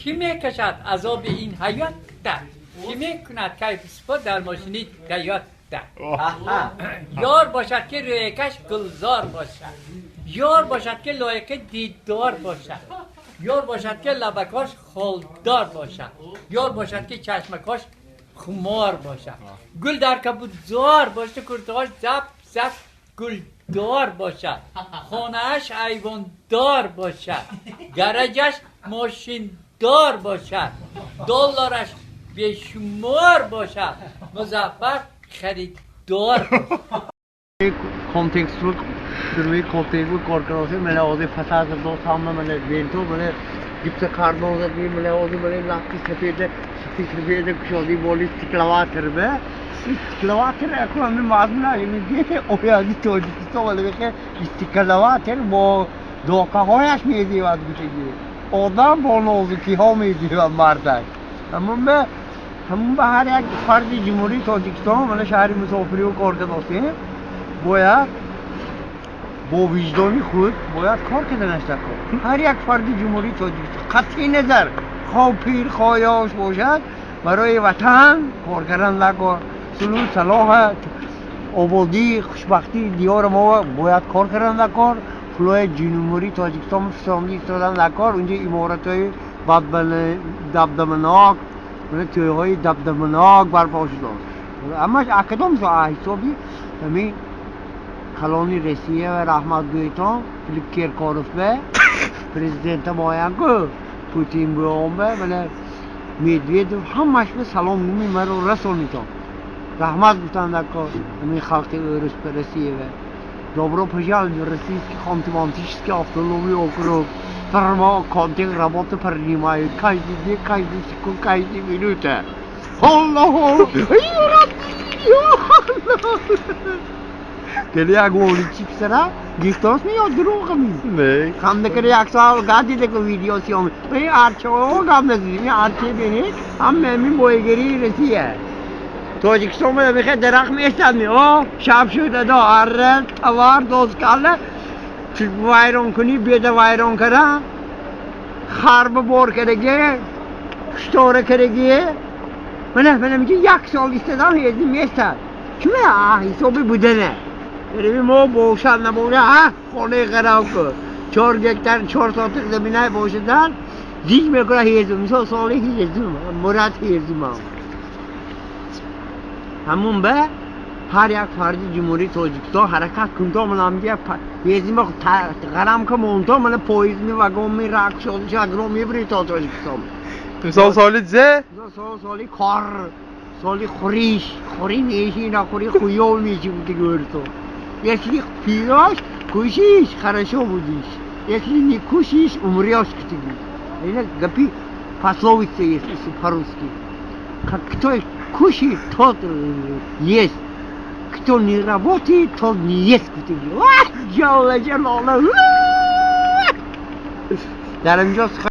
Ки мекашад азоби ин ҳаётта, ки мекунад кайфу сафо дар мошини Тойота? Ёр бошад, ки рӯякаш гулзор бошад, ёр бошад, ки лоиқи дидор бошад, ёр бошад, ки лабакаш холдор бошад, ёр бошад, ки чашмакаш хумор бошад, гул дар кабудзор бошад, куртааш зап зап гулдор бошад, хонааш айвондор бошад, гаражаш мошиндор бошад, доллараш бешумор бошад, Музаффар харидор бошад. Контекст фирмаи Контекст кор кардосем. Мана ҳозир фасад дод, ҳама мана бенто, мана гипсокартон задем. Мана ҳозир мана лапки сафеда, сафеда кушодем, боли стекловатор ба стекловатор. Акун ҳамин мазмуна мегӯяд, ояди Тоҷикистон вале стекловатор бо докаҳояш мезевад, гӯшаги одам бо нозукиҳо мезевад мардак. Ҳамун ба ҳамун ба ҳар як фарди Ҷумҳурии Тоҷикистон, мана шаҳри мусофириро кор кардосем, бояд бо виҷдони худ бояд кор карданаш дар кор. Ҳар як фарди Ҷумҳурии Тоҷикистон, қатъи назар хоҳ пир, хоҳ ёш бошад, барои ватан кор кардан дар кор, сулҳу салоҳа, ободӣ, хушбахтии диёри мо бояд кор кардан дар кор. Пулҳои Ҷумҳурии Тоҷикистон фисонди истодан дар кор. Унҷо иморатҳои дабдабанок, тӯйҳои дабдабанок барпо шудааст. Ҳамаш акадом ҳисоби ҳамин калони Россия ва раҳмат гӯйтон Филипп Киркоров ба президента моянку Путин буомба, мана Медведев, ҳамаш ба салом гуми маро расонитон. Раҳмат гуфтанд дар кор ҳамин халқи урус ба Россия ва добро пожаловать в Российский Ханты-Мансийский автономный округ. Фирма Контек работу принимает каждый день, каждый секунд, каждый минута. Аллоҳ! Кели як воличи писара гифтос ми ё дурӯғ ми? Не. Хамда кари як сол гади деко видео сиём. Ин арчаҳо гап назидим, ин арче бинед, ҳама ҳамин боигарии Россия. Тоҷикистон мехе дарахт местад ми, о, шаб шуд, адо арра, тавар, дозкалла, вайрон кунӣ, беда вайрон кара, харба бор караге, куштора караге. Мана, мана миги як сол истадам, ҳези местад. Чуме ҳисоби будана. Яъне мо бошад, набошад, ҳа, хонаи ғарав ку. 4 гектар, 4 сотиқ заминай бошадан, зич мекунад ҳезум. Мисол соли ҳезум, мурат ҳезумам. Ҳамун ба ҳар як фарди Ҷумҳурии Тоҷикистон ҳаракат кунто, манам ҳезима ғарам ка монто, мана поездми вагонми рак шоди шагро мебури то Тоҷикистон. Мисол соли зе? Мисол соли кор, соли хӯриш, хӯрӣ меши, нахӯрӣ хуёв меши гуфти гӯрто. Если пьешь, кушаешь, хорошо будешь. Если не кушаешь, умрешь гуфтиги. Ина гапи пословица есть, если по-русски. Как кто кушает, тот ест. Кто не работает, тот не ест гуфтиги. Ҷалла ҷалола. Дар инҷо.